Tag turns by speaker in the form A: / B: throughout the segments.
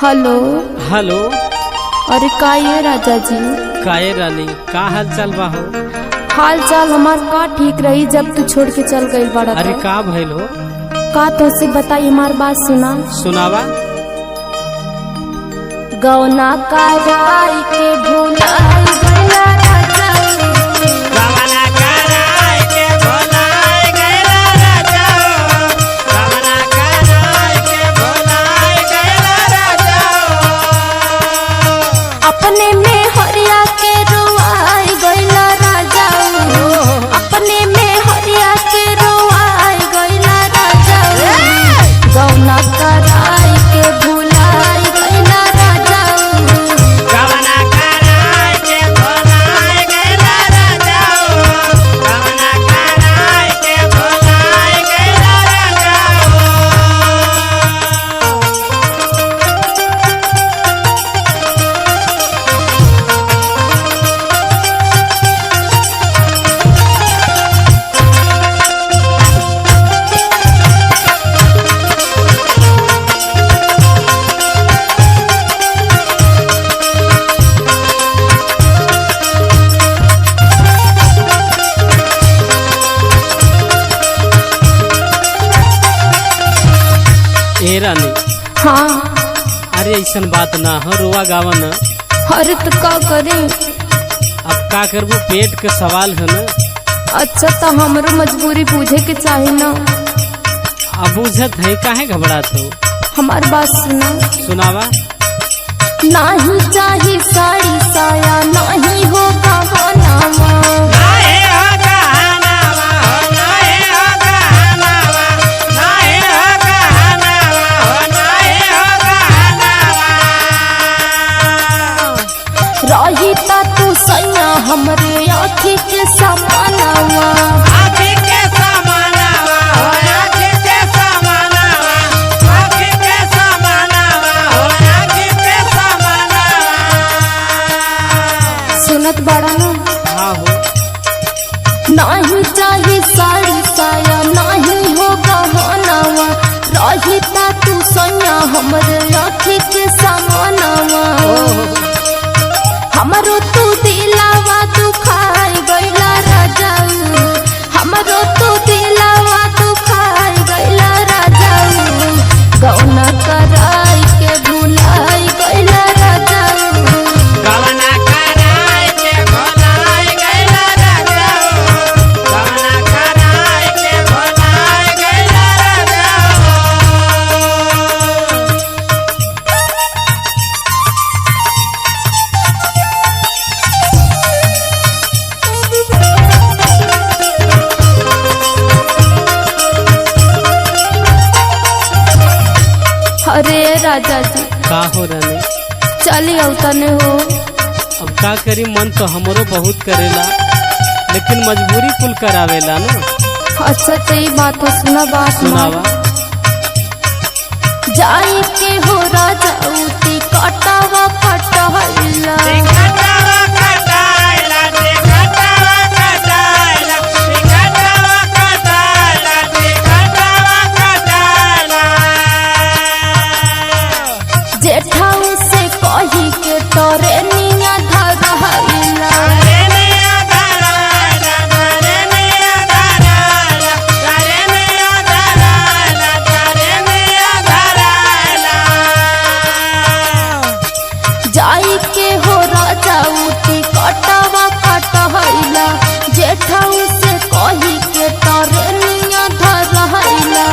A: Hello.
B: Hello.
A: अरे का ये राजा जी?
B: काये रानी, का हाल चाल बा हो?
A: हाल चाल हमार का ठीक रही जब तू छोड़ के चल गई बड़ा।
B: अरे
A: तो।
B: का भइल हो?
A: का तो से बताई, हमार बात सुना।
B: सुनावा।
A: गौना का राई के भुलाई गइला राजा। अपने में हरिया के रोआई गइला राजा। अपने में हरिया के रोआई गइला राजा। गौना का राई के भुलाई गइला राजा।
B: ए रानी।
A: हाँ।
B: अरे ऐसन बात ना हो, रोआ गावा ना।
A: अरे तो का करी?
B: अब का करबू, पेट के सवाल है ना।
A: अच्छा तो हमरो मजबूरी पूछे के चाही ना।
B: अब बुझत है, काहे घबरात हो?
A: हमार बात सुना।
B: सुनावा।
A: नाही चाही साड़ी साया, नाही हो गहनावा। रही ता तू सैया हमरे आँखी के समानावा। सुनत बड़ा ना?
B: हाँ हो।
A: नाही चाही साड़ी साया, नाही हो गहनावा। रही ता तू सैया हमरे आँखी के समानावा। हमरो तू दिलावा दुखाई गइला राजा। हमरो तू दिलावा दुखाई गइला राजा। गौना कराई के भुलाई गइला राजा। अरे राजा जी।
B: का हो रानी?
A: चली तने हो।
B: अब का करी, मन तो हमरो बहुत करेला लेकिन मजबूरी कुल करावेला ना।
A: अच्छा तो ये बात हो, सुना बात।
B: सुनावा।
A: जाई के हो राजा उती कटावा कटहला। जेठाऊ से कही के तोरे निया धरहला। जाई के हो राजा उती कटावा कटहला। जेठाऊ से कही के तोरे निया धरहला।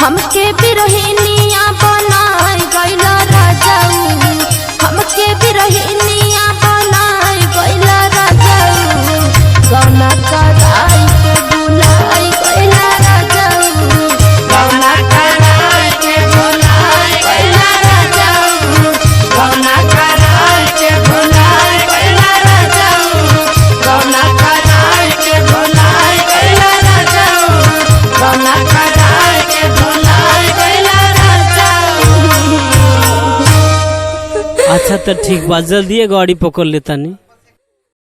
A: हमके बिरहिनिया बनाई गइला राजा। हमके बिरहिनिया बनाई गइला राजा। गौना कराई के बुलाई गइला राजा। गौना कराई के बुलाई गइला राजा। गौना कराई के बुलाई गइला राजा। गौना कराई के बुलाई गइला राजा। गौना कराई के बुलाई गइला राजा।
B: अच्छा तो ठीक बा, जल्दी गाड़ी पकड़ लेता नी।